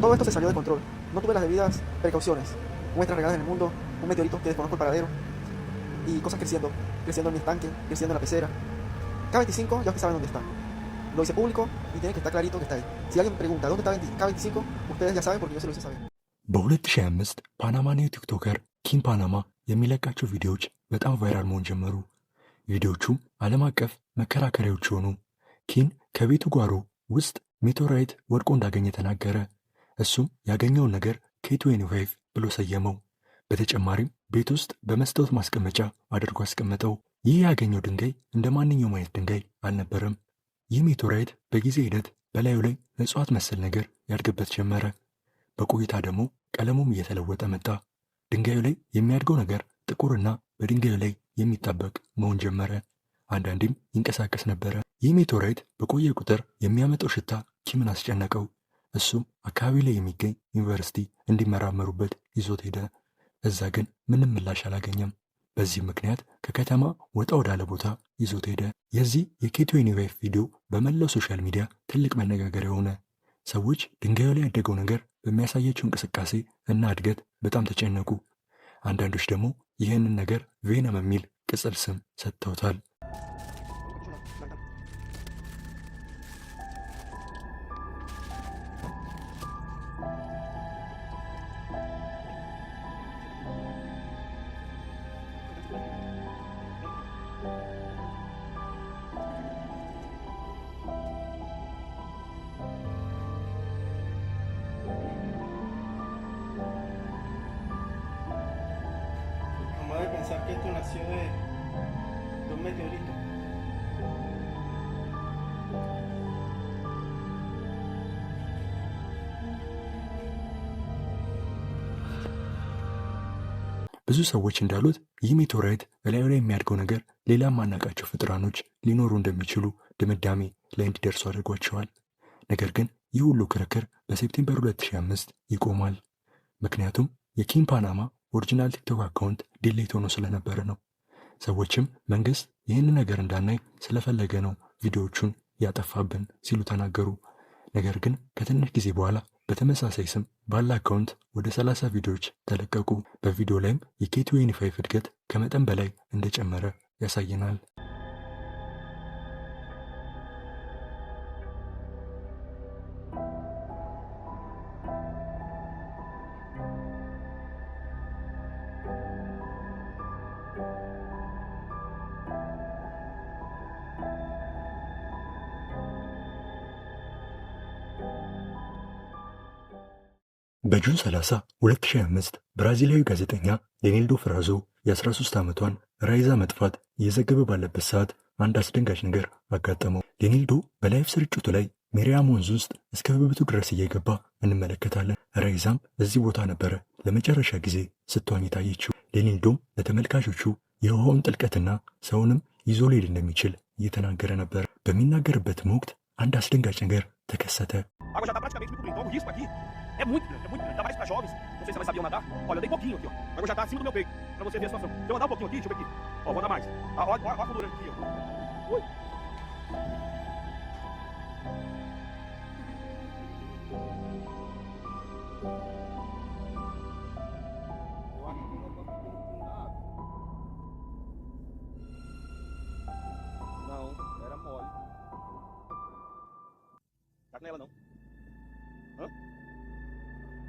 Todo esto se salió de control. No tuve las debidas precauciones. Muestras regadas en el mundo, un meteorito que desconozco el paradero y cosas creciendo, creciendo en mi estanque, creciendo en la pecera. K25 ya ustedes saben dónde está. Lo hice público y tiene que estar clarito que está ahí. Si alguien pregunta dónde está K25, ustedes ya saben porque yo se lo hice saber. በ2025 ፓናማኒው TikToker ኪም ፓናማ የሚለቃቸው ቪዲዮዎች በጣም viral መሆን ጀመሩ። ቪዲዮዎቹም ዓለም አቀፍ መከራከሪያዎች ሆኑ። ኪን ከቤቱ ጓሮ ውስጥ meteorite ወድቆ እንዳገኘ ተናገረ። እሱም ያገኘውን ነገር K25 ብሎ ሰየመው። በተጨማሪም ቤት ውስጥ በመስታወት ማስቀመጫ አድርጎ አስቀመጠው። ይህ ያገኘው ድንጋይ እንደ ማንኛውም አይነት ድንጋይ አልነበረም። ይህ meteorite በጊዜ ሂደት በላዩ ላይ እጽዋት መሰል ነገር ያድግበት ጀመረ። በቆይታ ደግሞ ቀለሙም እየተለወጠ መጣ። ድንጋዩ ላይ የሚያድገው ነገር ጥቁርና በድንጋዩ ላይ የሚጣበቅ መሆን ጀመረ። አንዳንዴም ይንቀሳቀስ ነበረ። ይህ meteorite በቆየ ቁጥር የሚያመጣው ሽታ ኪምን አስጨነቀው። እሱም አካባቢ ላይ የሚገኝ ዩኒቨርሲቲ እንዲመራመሩበት ይዞት ሄደ። እዛ ግን ምንም ምላሽ አላገኘም። በዚህ ምክንያት ከከተማ ወጣ ወዳለ ቦታ ይዞት ሄደ። የዚህ የ K25 ቪዲዮ በመላው social media ትልቅ መነጋገሪያ ሆነ። ሰዎች ድንጋዩ ላይ ያደገው ነገር በሚያሳያቸው እንቅስቃሴ እና እድገት በጣም ተጨነቁ። አንዳንዶች ደግሞ ይህንን ነገር Venom የሚል ቅጽል ስም ሰጥተውታል። Nomás de pensar que esto nació de un meteorito. ብዙ ሰዎች እንዳሉት ይህ meteorite እላዩ ላይ የሚያድገው ነገር ሌላ የማናውቃቸው ፍጡራኖች ሊኖሩ እንደሚችሉ ድምዳሜ ላይ እንዲደርሱ አድርጓቸዋል። ነገር ግን ይህ ሁሉ ክርክር በ September 2005 ይቆማል። ምክንያቱም የኪም ፓናማ original ቲክቶክ account delete ሆኖ ስለነበረ ነው። ሰዎችም መንግስት ይህን ነገር እንዳናይ ስለፈለገ ነው ቪዲዮዎቹን ያጠፋብን ሲሉ ተናገሩ። ነገር ግን ከትንሽ ጊዜ በኋላ በተመሳሳይ ስም ባለ account ወደ 30 ቪዲዮዎች ተለቀቁ። በቪዲዮ ላይም የ K25 እድገት ከመጠን በላይ እንደጨመረ ያሳየናል። በ June 30 2005 ብራዚላዊ ጋዜጠኛ ሌኔልዶ ፍራዞ የ13 ዓመቷን ራይዛ መጥፋት እየዘገበ ባለበት ሰዓት አንድ አስደንጋጭ ነገር አጋጠመው። ሌኔልዶ በ live ስርጭቱ ላይ ሜሪያም ወንዝ ውስጥ እስከ ብብቱ ድረስ እየገባ እንመለከታለን። ራይዛም እዚህ ቦታ ነበረ ለመጨረሻ ጊዜ ስትዋኝ የታየችው። ሌኔልዶም ለተመልካቾቹ የውሃውን ጥልቀትና ሰውንም ይዞ ሊሄድ እንደሚችል እየተናገረ ነበር። በሚናገርበትም ወቅት አንድ አስደንጋጭ ነገር ተከሰተ። A água já está praticamente me cobrindo. Então o risco aqui é muito grande, é muito grande. Ainda mais para jovens. Não sei se elas sabiam nadar. Olha, eu dei pouquinho aqui, ó. A água já está acima do meu peito. Pra você ver a situação. Se eu andar um pouquinho aqui, deixa eu ver aqui. Ó, vou andar mais. Ah, olha, olha a fundura aqui, ó. Ui. Eu acho que nós estamos no fundo da água. Não, era mole. Tá nela não. Hã?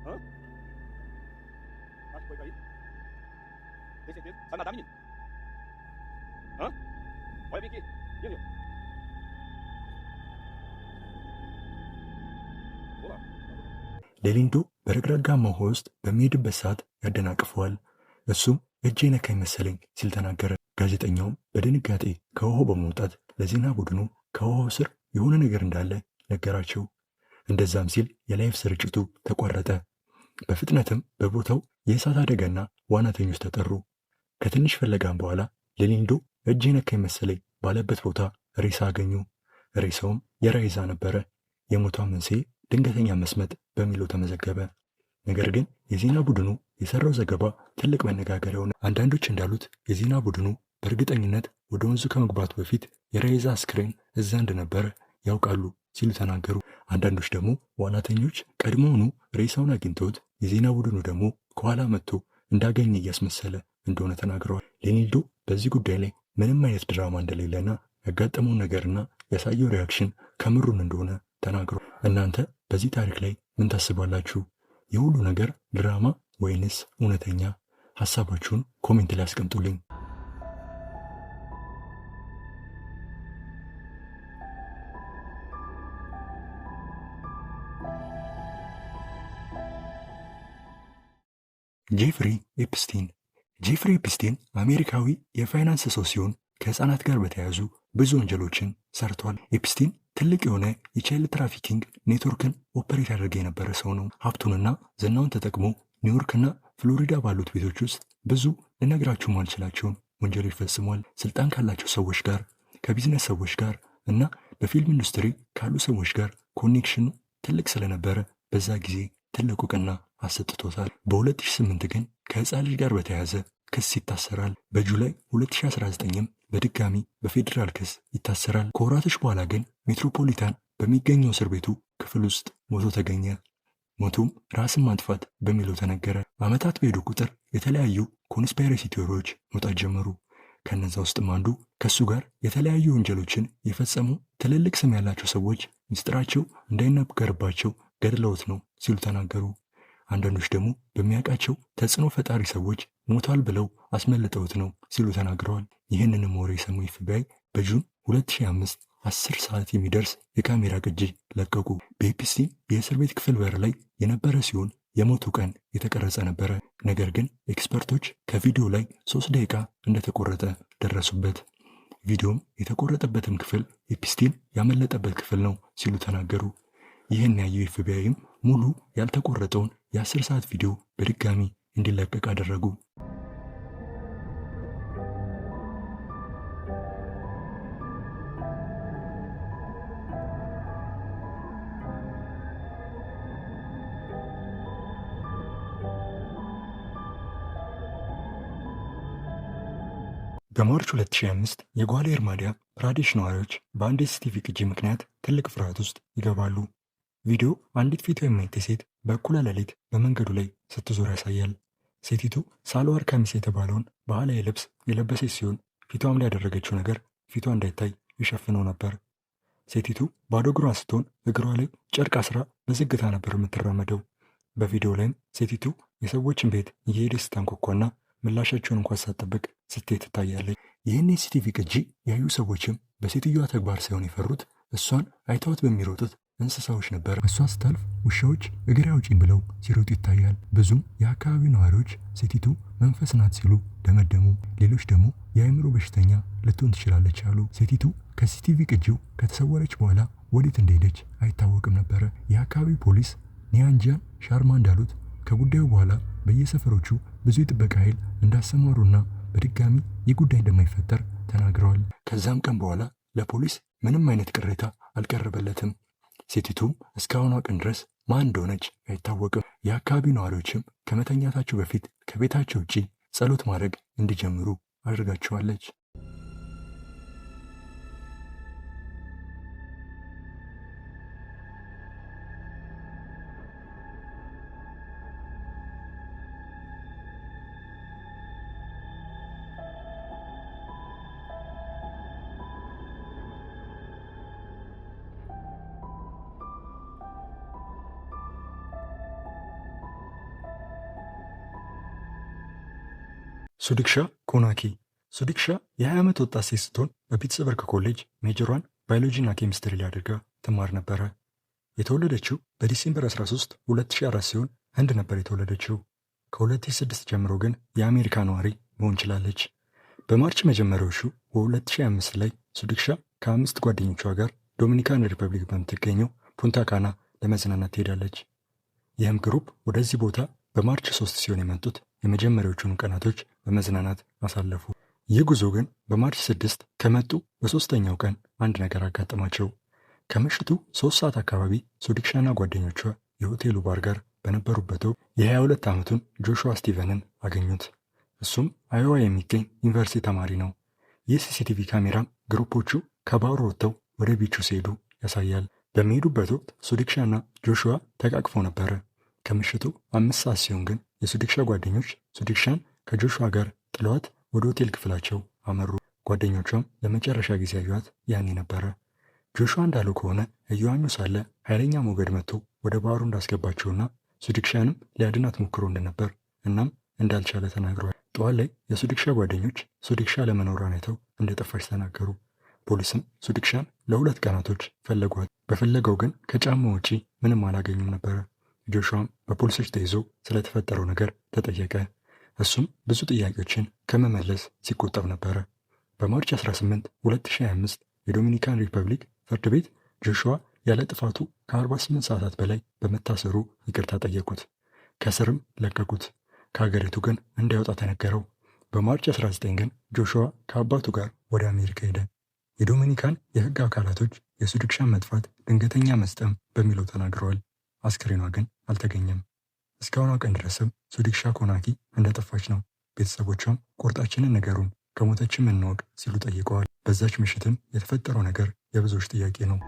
Hã? Acho que foi cair. Tem certeza? Sabe nadar, menino? Hã? Olha bem aqui. Aqui, ó. Vou lá. ሌሊንዶ በረግረጋማ ውሃ ውስጥ በሚሄድበት ሰዓት ያደናቅፈዋል። እሱም እጄ ነካኝ መሰለኝ ሲል ተናገረ። ጋዜጠኛውም በድንጋጤ ከውሃው በመውጣት ለዜና ቡድኑ ከውሃው ስር የሆነ ነገር እንዳለ ነገራቸው። እንደዛም ሲል የ live ስርጭቱ ተቋረጠ። በፍጥነትም በቦታው የእሳት አደጋና ዋናተኞች ተጠሩ። ከትንሽ ፍለጋም በኋላ ሌሊንዶ እጄ ነካኝ መሰለኝ ባለበት ቦታ ሬሳ አገኙ። ሬሳውም የራይዛ ነበረ። የሞቷ መንስኤ ድንገተኛ መስመጥ በሚለው ተመዘገበ። ነገር ግን የዜና ቡድኑ የሰራው ዘገባ ትልቅ መነጋገሪያ ሆነ። አንዳንዶች እንዳሉት የዜና ቡድኑ በእርግጠኝነት ወደ ወንዙ ከመግባቱ በፊት የራይዛ አስክሬን እዛ እንደነበረ ያውቃሉ ሲሉ ተናገሩ። አንዳንዶች ደግሞ ዋናተኞች ቀድሞውኑ ሬሳውን አግኝተውት የዜና ቡድኑ ደግሞ ከኋላ መጥቶ እንዳገኘ እያስመሰለ እንደሆነ ተናግረዋል። ሌኒልዶ በዚህ ጉዳይ ላይ ምንም አይነት ድራማ እንደሌለና ያጋጠመውን ነገርና ያሳየው reaction ከምሩን እንደሆነ ተናግሯል። እናንተ በዚህ ታሪክ ላይ ምን ታስባላችሁ? የሁሉ ነገር ድራማ ወይንስ እውነተኛ? ሀሳባችሁን comment ላይ አስቀምጡልኝ። ጄፍሪ ኤፕስቲን። ጄፍሪ ኤፕስቲን አሜሪካዊ የፋይናንስ ሰው ሲሆን ከህፃናት ጋር በተያያዙ ብዙ ወንጀሎችን ሰርቷል። ኤፕስቲን ትልቅ የሆነ የ child trafficking network ን operate ያደርግ የነበረ ሰው ነው። ሀብቱንና ዝናውን ተጠቅሞ ኒውዮርክና ፍሎሪዳ ባሉት ቤቶች ውስጥ ብዙ ልነግራችሁ ማልችላቸውን ወንጀሎች ፈጽሟል። ስልጣን ካላቸው ሰዎች ጋር፣ ከቢዝነስ ሰዎች ጋር እና በፊልም ኢንዱስትሪ ካሉ ሰዎች ጋር connection ኑ ትልቅ ስለነበረ በዛ ጊዜ ትልቅ እውቅና አሰጥቶታል። በ2008 ግን ከህፃን ልጅ ጋር በተያያዘ ክስ ይታሰራል። በ July 2019ም በድጋሚ በፌዴራል ክስ ይታሰራል። ከወራቶች በኋላ ግን ሜትሮፖሊታን በሚገኘው እስር ቤቱ ክፍል ውስጥ ሞቶ ተገኘ። ሞቱም ራስን ማጥፋት በሚለው ተነገረ። ዓመታት በሄዱ ቁጥር የተለያዩ conspiracy theory ዎች መውጣት ጀመሩ። ከነዛ ውስጥም አንዱ ከእሱ ጋር የተለያዩ ወንጀሎችን የፈጸሙ ትልልቅ ስም ያላቸው ሰዎች ምስጢራቸው እንዳይነገርባቸው ገድለውት ነው ሲሉ ተናገሩ። አንዳንዶች ደግሞ በሚያውቃቸው ተጽዕኖ ፈጣሪ ሰዎች ሞቷል ብለው አስመልጠውት ነው ሲሉ ተናግረዋል። ይህንንም ወሬ የሰሙ ኤፍቢአይ በ June 2005 10 ሰዓት የሚደርስ የካሜራ ቅጂ ለቀቁ። በኤፕስቲን የእስር ቤት ክፍል በር ላይ የነበረ ሲሆን የሞቱ ቀን የተቀረጸ ነበረ። ነገር ግን expert ኦች ከቪዲዮ ላይ 3 ደቂቃ እንደተቆረጠ ደረሱበት። ቪዲዮም የተቆረጠበትም ክፍል ኤፕስቲን ያመለጠበት ክፍል ነው ሲሉ ተናገሩ። ይህን ያየው ኤፍቢአይም ሙሉ ያልተቆረጠውን የ10 ሰዓት ቪዲዮ በድጋሚ እንዲለቀቅ አደረጉ። በ March 2005 የጓሊየር ማዲያ ፕራዴሽ ነዋሪዎች በአንድ የ CCTV ቅጂ ምክንያት ትልቅ ፍርሃት ውስጥ ይገባሉ። ቪዲዮ አንዲት ፊቷ የማይታይ ሴት በእኩለ ሌሊት በመንገዱ ላይ ስትዞር ያሳያል። ሴቲቱ ሳልዋር ካሚስ የተባለውን ባህላዊ ልብስ የለበሰች ሲሆን ፊቷም ላይ ያደረገችው ነገር ፊቷ እንዳይታይ ይሸፍነው ነበር። ሴቲቱ ባዶ እግሯን ስትሆን እግሯ ላይ ጨርቅ አስራ በዝግታ ነበር የምትራመደው። በቪዲዮ ላይም ሴቲቱ የሰዎችን ቤት እየሄደች ስታንኳኳና ምላሻቸውን እንኳን ሳትጠብቅ ስትሄድ ትታያለች። ይህን የ CCTV ቅጂ ያዩ ሰዎችም በሴትዮዋ ተግባር ሳይሆን የፈሩት እሷን አይተዋት በሚሮጡት እንስሳዎች ነበር። እሷ ስታልፍ ውሻዎች እግሬ አውጪኝ ብለው ሲሮጡ ይታያል። ብዙም የአካባቢው ነዋሪዎች ሴቲቱ መንፈስ ናት ሲሉ ደመደሙ። ሌሎች ደግሞ የአእምሮ በሽተኛ ልትሆን ትችላለች አሉ። ሴቲቱ ከ CCTV ቅጂው ከተሰወረች በኋላ ወዴት እንደሄደች አይታወቅም ነበረ። የአካባቢው ፖሊስ ኒያንጃን ሻርማ እንዳሉት ከጉዳዩ በኋላ በየሰፈሮቹ ብዙ የጥበቃ ኃይል እንዳሰማሩና በድጋሚ ይህ ጉዳይ እንደማይፈጠር ተናግረዋል። ከዛም ቀን በኋላ ለፖሊስ ምንም አይነት ቅሬታ አልቀረበለትም። ሴቲቱም እስካሁኗ ቀን ድረስ ማን እንደሆነች አይታወቅም። የአካባቢው ነዋሪዎችም ከመተኛታቸው በፊት ከቤታቸው ውጪ ጸሎት ማድረግ እንዲጀምሩ አድርጋቸዋለች። ሱዲክሻ ኮናኪ። ሱዲክሻ የ20 ዓመት ወጣት ሴት ስትሆን በፒትስበርግ ኮሌጅ major ሯን ባዮሎጂና ኬሚስትሪ ላይ አድርጋ ትማር ነበረ። የተወለደችው በ December 13 2004 ሲሆን ህንድ ነበር የተወለደችው። ከ2006 ጀምሮ ግን የአሜሪካ ነዋሪ መሆን ችላለች። በ March መጀመሪያዎቹ በ2005 ላይ ሱዲክሻ ከአምስት ጓደኞቿ ጋር ዶሚኒካን ሪፐብሊክ በምትገኘው ፑንታ ካና ለመዝናናት ትሄዳለች። ይህም group ወደዚህ ቦታ በ March 3 ሲሆን የመጡት የመጀመሪያዎቹን ቀናቶች በመዝናናት አሳለፉ። ይህ ጉዞ ግን በ March 6 ከመጡ በሶስተኛው ቀን አንድ ነገር አጋጠማቸው። ከምሽቱ 3 ሰዓት አካባቢ ሱዲክሻና ጓደኞቿ የሆቴሉ ባር ጋር በነበሩበት ወቅት የ22 ዓመቱን ጆሹዋ ስቲቨንን አገኙት። እሱም አዮዋ የሚገኝ ዩኒቨርሲቲ ተማሪ ነው። ይህ CCTV ካሜራም group ኦቹ ከባሩ ወጥተው ወደ ቢቹ ሲሄዱ ያሳያል። በሚሄዱበት ወቅት ሱዲክሻና ጆሹዋ ተቃቅፈው ነበረ። ከምሽቱ 5 ሰዓት ሲሆን ግን የሱዲክሻ ጓደኞች ሱዲክሻን ከጆሹዋ ጋር ጥለዋት ወደ ሆቴል ክፍላቸው አመሩ። ጓደኞቿም ለመጨረሻ ጊዜ ያዩት ያኔ ነበረ። ጆሹዋ እንዳለው ከሆነ እየዋኙ ሳለ ኃይለኛ ሞገድ መጥቶ ወደ ባህሩ እንዳስገባቸውና ሱዲክሻንም ሊያድናት ሞክሮ እንደነበር እናም እንዳልቻለ ተናግረዋል። ጠዋት ላይ የሱዲክሻ ጓደኞች ሱዲክሻ አለመኖሯን አይተው እንደጠፋች ተናገሩ። ፖሊስም ሱዲክሻን ለ2 ቀናቶች ፈለጓት። በፍለጋው ግን ከጫማ ውጪ ምንም አላገኙም ነበረ። ጆሹዋም በፖሊሶች ተይዞ ስለተፈጠረው ነገር ተጠየቀ። እሱም ብዙ ጥያቄዎችን ከመመለስ ሲቆጠብ ነበረ። በ March 18 2025 የዶሚኒካን ሪፐብሊክ ፍርድ ቤት ጆሹዋ ያለ ጥፋቱ ከ48 ሰዓታት በላይ በመታሰሩ ይቅርታ ጠየቁት። ከእስርም ለቀቁት። ከሀገሪቱ ግን እንዳይወጣ ተነገረው። በ March 19 ግን ጆሹዋ ከአባቱ ጋር ወደ አሜሪካ ሄደ። የዶሚኒካን የሕግ አካላቶች የሱዲክሻን መጥፋት ድንገተኛ መስጠም በሚለው ተናግረዋል። አስክሬኗ ግን አልተገኘም። እስካሁኗ ቀን ድረስም ሱዲክሻ ኮናኪ እንደጠፋች ነው። ቤተሰቦቿም ቁርጣችንን ንገሩን፣ ከሞተችም እንወቅ ሲሉ ጠይቀዋል። በዛች ምሽትም የተፈጠረው ነገር የብዙዎች ጥያቄ ነው።